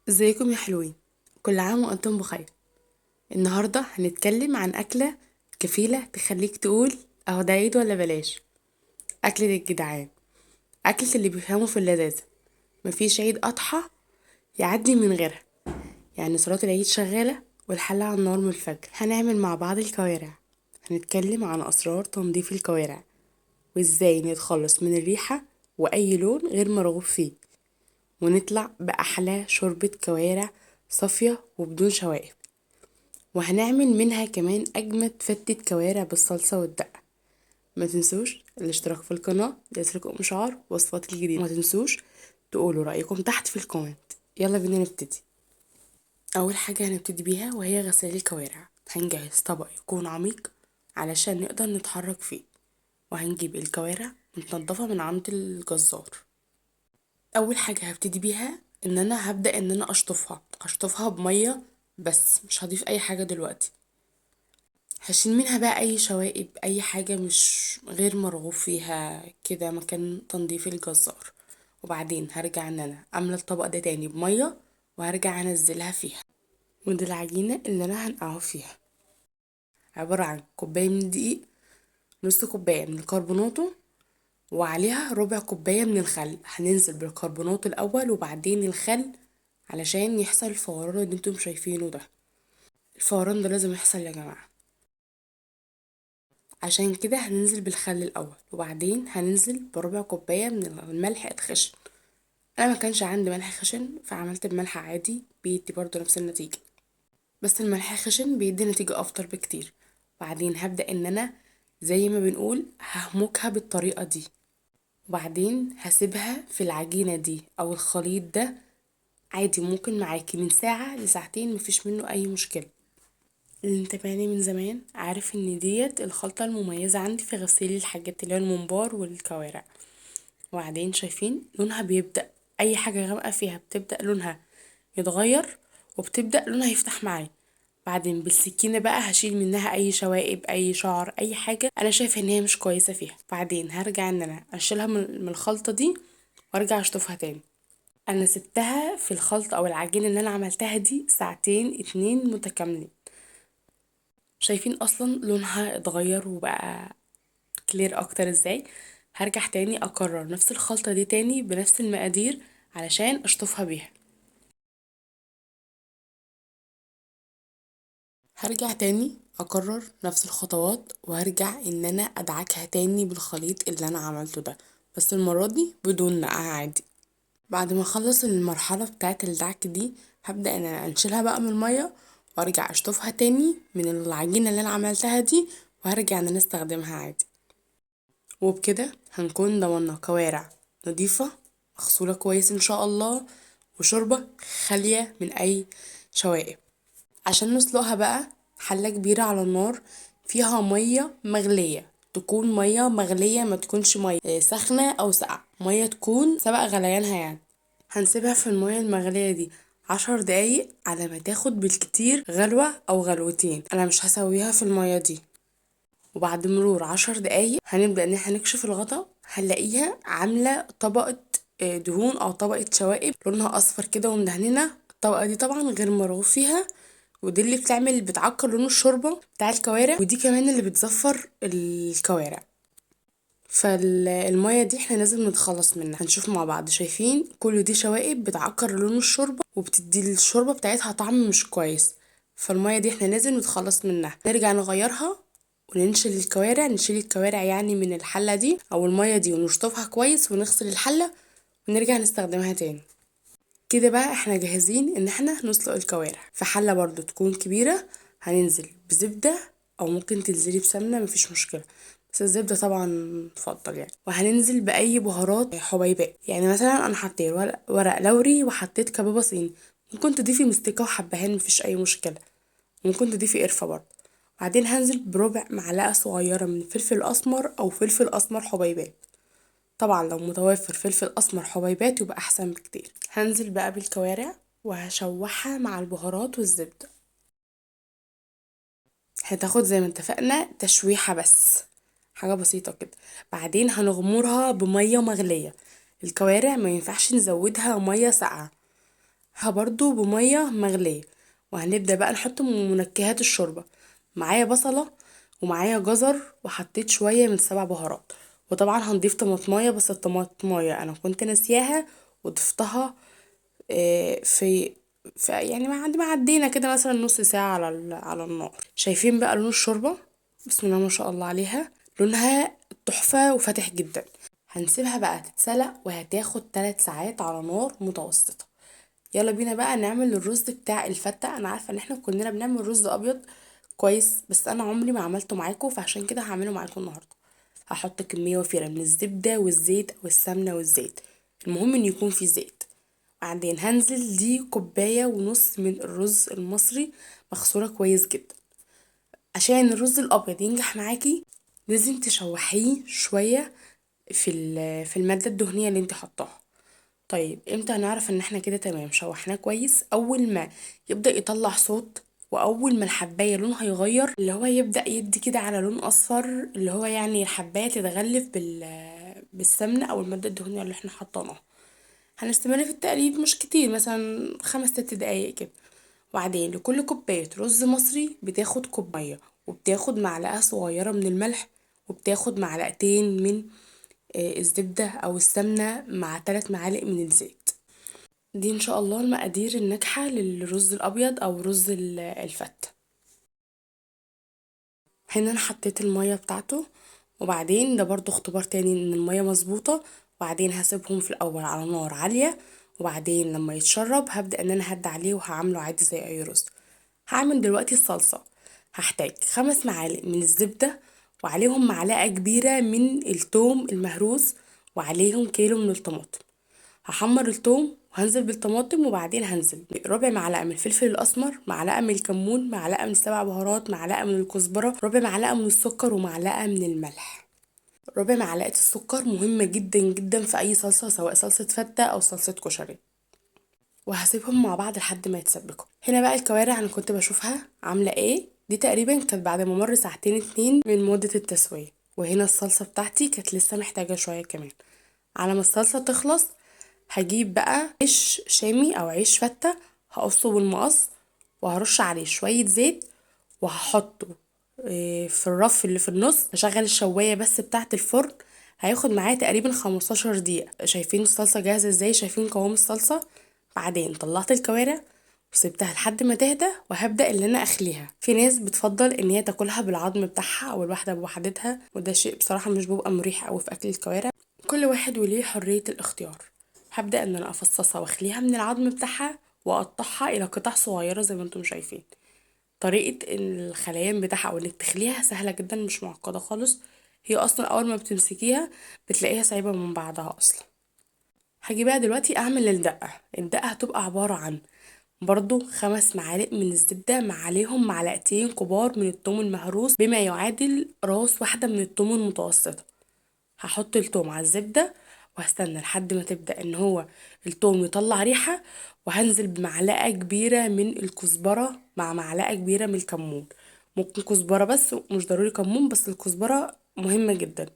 ازيكم يا حلوين، كل عام وانتم بخير. النهارده هنتكلم عن اكله كفيله تخليك تقول اهو ده عيد ولا بلاش. اكله الجدعان، اكله اللي بيفهموا في اللذاذه. مفيش عيد اضحى يعدي من غيرها، يعني صلاة العيد شغالة والحله على النار من الفجر. هنعمل مع بعض الكوارع، هنتكلم عن اسرار تنظيف الكوارع وازاي نتخلص من الريحة واي لون غير مرغوب فيه، ونطلع بأحلى شوربة كوارع صافية وبدون شوائب، وهنعمل منها كمان أجمد فتة كوارع بالصلصة والدقة. ما تنسوش الاشتراك في القناة ليصلكم إشعار وصفات الجديدة، وما تنسوش تقولوا رأيكم تحت في ال comment. يلا بينا نبتدي. أول حاجة هنبتدي بيها وهي غسيل الكوارع. هنجهز طبق يكون عميق علشان نقدر نتحرك فيه، وهنجيب الكوارع متنضفة من عند الجزار. اول حاجة هبتدي بيها ان انا هبدا ان انا اشطفها، هشطفها بميه بس مش هضيف اي حاجة دلوقتي. هشيل منها بقى اي شوائب، اي حاجة مش غير مرغوب فيها كده مكان تنظيف الجزار. وبعدين هرجع ان انا املى الطبق ده تاني بميه وهرجع انزلها فيها. ودي العجينة اللي انا هنقعه فيها عبارة عن كوباية من الدقيق، نص كوباية من الكربوناتو، وعليها ربع كوباية من الخل. هننزل بالكربونات الأول وبعدين الخل علشان يحصل الفوران اللي انتم شايفينه ده. الفوران ده لازم يحصل يا جماعة، عشان كده هننزل بالخل الأول وبعدين هننزل بربع كوباية من الملح الخشن. أنا ما كانش عندي ملح خشن فعملت بملح عادي، بيدي برضو نفس النتيجة، بس الملح الخشن بيدي نتيجة أفضل بكتير. بعدين هبدأ إن أنا زي ما بنقول ههمكها بالطريقة دي، وبعدين هسيبها في العجينة دي أو الخليط ده عادي، ممكن معاكي من ساعة لساعتين، مفيش منه أي مشكلة. اللي متابعني من زمان عارف ان ديت الخلطة المميزة عندي في غسيل الحاجات اللي هي الممبار والكوارع. وبعدين شايفين لونها بيبدأ، أي حاجة غامقة فيها بتبدأ لونها يتغير وبتبدأ لونها يفتح معايا. بعدين بالسكينة بقى هشيل منها أي شوائب، أي شعر، أي حاجة أنا شايفة إن هي مش كويسة فيها. بعدين هرجع إن أنا أشيلها من الخلطة دي وأرجع أشطفها تاني. أنا سبتها في الخلطة أو العجينة اللي أنا عملتها دي ساعتين 2 متكاملين. شايفين أصلا لونها اتغير وبقى كلير أكتر إزاي. هرجع تاني أكرر نفس الخلطة دي تاني بنفس المقادير علشان أشطفها بيها. هرجع تاني اكرر نفس الخطوات وهرجع ان انا ادعكها تاني بالخليط اللي انا عملته ده، بس المرة دي بدون نقع عادي. بعد ما اخلص المرحلة بتاعة الدعك دي هبدأ ان انا انشلها بقى من المية وارجع اشطفها تاني من العجينة اللي انا عملتها دي، وهرجع ان انا استخدمها عادي. وبكده هنكون ضمننا كوارع نظيفة مغسولة كويس ان شاء الله، وشوربة خالية من اي شوائب. عشان نسلقها بقى حلة كبيرة على النار فيها مية مغلية، تكون مية مغلية ما تكونش مية سخنة أو ساقعة، مية تكون سبق غليانها يعني. هنسيبها في المية المغلية دي 10 دقايق على ما تاخد بالكتير غلوة أو غلوتين، أنا مش هسويها في المية دي. وبعد مرور 10 دقايق هنبدأ إن احنا نكشف الغطا، هنلاقيها عاملة طبقة دهون أو طبقة شوائب لونها أصفر كده ومدهننة. الطبقة دي طبعا غير مرغوب فيها، ودي اللي بتعكر لون الشوربة بتاع الكوارع، ودي كمان اللي بتزفر الكوارع. فالمية دي احنا لازم نتخلص منها. هنشوف مع بعض، شايفين كل دي شوائب بتعكر لون الشوربة وبتدي الشوربة بتاعتها طعم مش كويس، فالمية دي احنا لازم نتخلص منها. نرجع نغيرها وننشل الكوارع، نشيل الكوارع يعني من الحلة دي او المية دي ونشطفها كويس ونغسل الحلة ونرجع نستخدمها تاني. كده بقى احنا جاهزين ان احنا نسلق الكوارع. في حلة برضو تكون كبيرة هننزل بزبدة او ممكن تنزلي بسمنة مفيش مشكلة، بس الزبدة طبعا تفضل يعني. وهننزل بأي بهارات حبيبات، يعني مثلا انا حطيت ورق لوري وحطيت كبابة صيني، ممكن تضيفي مستكة وحبهان مفيش اي مشكلة، ممكن تضيفي قرفة برضو. بعدين هنزل بربع معلقة صغيرة من فلفل اسمر او فلفل اسمر حبيبات، طبعا لو متوفر فلفل اسمر حبيبات يبقى احسن بكتير. هنزل بقى بالكوارع وهشوحها مع البهارات والزبدة. هتاخد زي ما اتفقنا تشويحة بس، حاجة بسيطة كده. بعدين هنغمرها بمية مغلية. الكوارع ما ينفعش نزودها مية ساقعة، برضو بميه مغليه. وهنبدأ بقى نحط منكهات الشوربة. معايا بصلة ومعايا جزر، وحطيت شوية من 7 بهارات، وطبعا هنضيف طماطمايه، بس الطماطمايه انا كنت ناسياها وضفتها، في يعني ما عدينا كده مثلا نص ساعة على النار. شايفين بقى لون الشوربة؟ بسم الله ما شاء الله عليها، لونها تحفة وفاتح جدا. هنسيبها بقى تتسلق، وهتاخد 3 ساعات على نار متوسطة. يلا بينا بقى نعمل الرز بتاع الفتة. انا عارفة ان احنا كلنا بنعمل رز ابيض كويس، بس انا عمري ما عملته معاكم، فعشان كده هعمله معاكم النهاردة. هحط كمية وفيرة من الزبدة والزيت او السمنة والزيت، المهم ان يكون في زيت. بعدين هنزل دي كوباية ونص من الرز المصري مغسولة كويس جدا. عشان الرز الابيض ينجح معاكي لازم تشوحيه شوية في المادة الدهنية اللي انت حطاها. طيب امتى هنعرف ان احنا كده تمام شوحناه كويس؟ اول ما يبدأ يطلع صوت، واول ما الحباية لونها يغير، اللي هو يبدأ يدي كده على لون اصفر، اللي هو يعني الحباية تتغلف بالسمنة او المادة الدهنية اللي احنا حطيناها. هنستمر في التقليب مش كتير، مثلا 5-6 دقايق كده. وبعدين لكل كوباية رز مصري بتاخد كوباية، وبتاخد معلقة صغيرة من الملح، وبتاخد معلقتين من الزبدة أو السمنة مع 3 معالق من الزيت. دي إن شاء الله المقادير الناجحة للرز الأبيض أو رز الفتة. هنا أنا حطيت المية بتاعته، وبعدين ده برضو اختبار تاني إن المية مظبوطة. وبعدين هسيبهم في الأول على نار عالية، وبعدين لما يتشرب هبدأ إن أنا هد عليه وهعمله عادي زي أي رز. هعمل دلوقتي الصلصة. هحتاج 5 معالق من الزبدة، وعليهم معلقة كبيرة من التوم المهروس، وعليهم كيلو من الطماطم. هحمر التوم وهنزل بالطماطم، وبعدين هنزل ربع معلقة من الفلفل الأسمر، معلقة من الكمون، معلقة من 7 بهارات، معلقة من الكزبرة، ربع معلقة من السكر، ومعلقة من الملح. ربع معلقة السكر مهمة جدا جدا في أي صلصة، سواء صلصة فتة أو صلصة كشري. وهسيبهم مع بعض لحد ما يتسبكوا. هنا بقى الكوارع أنا كنت بشوفها عاملة إيه، دي تقريبا كانت بعد ما مر ساعتين 2 من مدة التسوية. وهنا الصلصة بتاعتي كانت لسه محتاجة شوية كمان. على ما الصلصة تخلص هجيب بقى عيش شامي أو عيش فتة، هقصه بالمقص وهرش عليه شوية زيت، وهحطه في الرف اللي في النص. هشغل الشواية بس بتاعة الفرن، هياخد معايا تقريبا 15 دقيقة. شايفين الصلصة جاهزة ازاي؟ شايفين قوام الصلصة؟ بعدين طلعت الكوارع وسبتها لحد ما تهدى، وهبدأ ان انا اخليها. في ناس بتفضل ان هي تاكلها بالعظم بتاعها او الواحدة بوحدتها، وده شيء بصراحة مش بيبقى مريح قوي في اكل الكوارع. كل واحد وليه حرية الاختيار. هبدأ ان انا افصصها واخليها من العظم بتاعها واقطعها الى قطع صغيرة زي ما انتم شايفين. طريقة الخليان بتاعها او انك تخليها سهلة جدا، مش معقدة خالص. هي اصلا اول ما بتمسكيها بتلاقيها سايبة من بعضها اصلا. هاجي بقى دلوقتي اعمل الدقة. الدقة هتبقى عبارة عن برضو 5 معالق من الزبدة، مع عليهم معلقتين كبار من التوم المهروس بما يعادل راس واحدة من التوم المتوسطة. هحط التوم على الزبدة وهستنى لحد ما تبدأ ان هو التوم يطلع ريحة، وهنزل بمعلقة كبيرة من الكزبرة مع معلقة كبيرة من الكمون. ممكن كزبرة بس، مش ضروري كمون، بس الكزبرة مهمة جدا.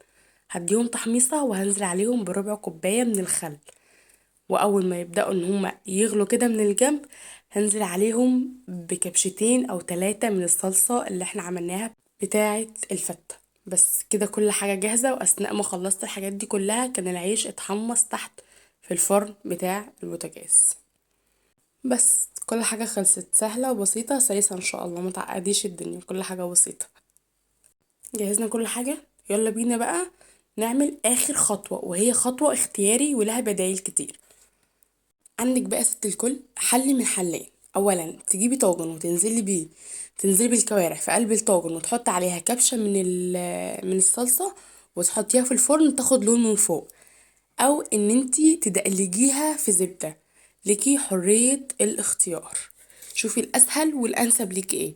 هديهم تحميصة وهنزل عليهم بربع كوباية من الخل، واول ما يبدأوا ان هما يغلوا كده من الجنب هنزل عليهم بكبشتين او 3 من الصلصة اللي احنا عملناها بتاعة الفتة. بس كده كل حاجة جاهزة. واثناء ما خلصت الحاجات دي كلها كان العيش اتحمص تحت في الفرن بتاع البوتاجاز. بس كل حاجة خلصت، سهلة وبسيطة سلسة ان شاء الله، ما تعقديش الدنيا، كل حاجة بسيطة. جهزنا كل حاجة، يلا بينا بقى نعمل اخر خطوة، وهي خطوة اختياري ولها بدايل كتير. عندك بقى ست الكل حل من حلين. اولا تجيبي طاجن وتنزلي بيه، تنزلي بالكوارع في قلب الطاجن وتحطي عليها كبشة من الصلصة وتحطيها في الفرن تاخد لون من فوق، او ان انتي تدقلجيها في زبدة. ليكي حرية الاختيار، شوفي الاسهل والانسب ليكي ايه.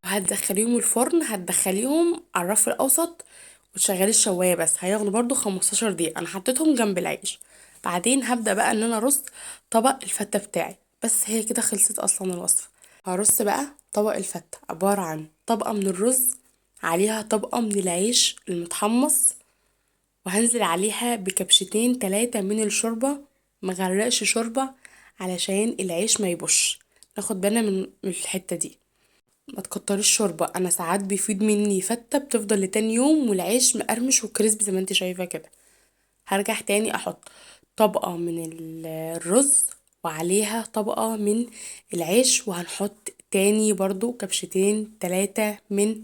هتدخليهم الفرن، هتدخليهم على الرف الاوسط وتشغلي الشواية بس، هياخدوا برضو 15 دقيقة. انا حطيتهم جنب العيش. بعدين هبدأ بقى ان انا ارص طبق الفتة بتاعي. بس هي كده خلصت اصلا الوصفة. هرص بقى طبق الفتة، عبارة عن طبقة من الرز عليها طبقة من العيش المتحمص، وهنزل عليها بكبشتين 3 من الشوربة، مغرقش شوربة علشان العيش ما يبش. ناخد بالنا من الحتة دي. ما تكتريش شوربة، انا ساعات بيفيض مني فتة بتفضل لتاني يوم والعيش مقرمش وكريسبي زي ما انت شايفة كده. هرجع تاني احط طبقة من الرز وعليها طبقة من العيش، وهنحط تاني برضو كبشتين 3 من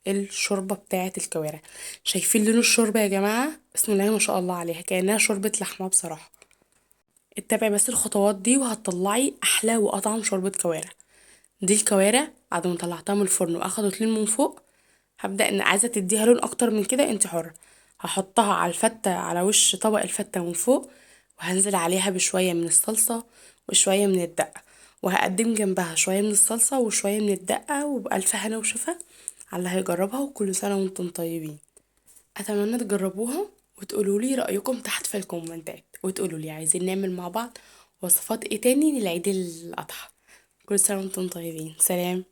الشوربة بتاعة الكوارع. شايفين لون الشوربة يا جماعة؟ بسم الله ما شاء الله عليها، كأنها شوربة لحمة بصراحة. اتبعي بس الخطوات دي وهتطلعي احلى واطعم شوربة كوارع. دي الكوارع بعد ما طلعتها من الفرن واخدت لون من فوق، هبدأ ان عايزة تديها لون اكتر من كده انت حرة. هحطها على الفتة، على وش طبق الفتة من فوق، وهنزل عليها بشوية من الصلصة وشوية من الدقة، وهقدم جنبها شوية من الصلصة وشوية من الدقة، وبألف هنا وشفا على اللي هيجربها. وكل سنة وانتم طيبين. اتمنى تجربوها وتقولولي رأيكم تحت في الكومنتات، وتقولولي عايزين نعمل مع بعض وصفات ايه تاني للعيد الأضحى. كل سنة وانتم طيبين. سلام.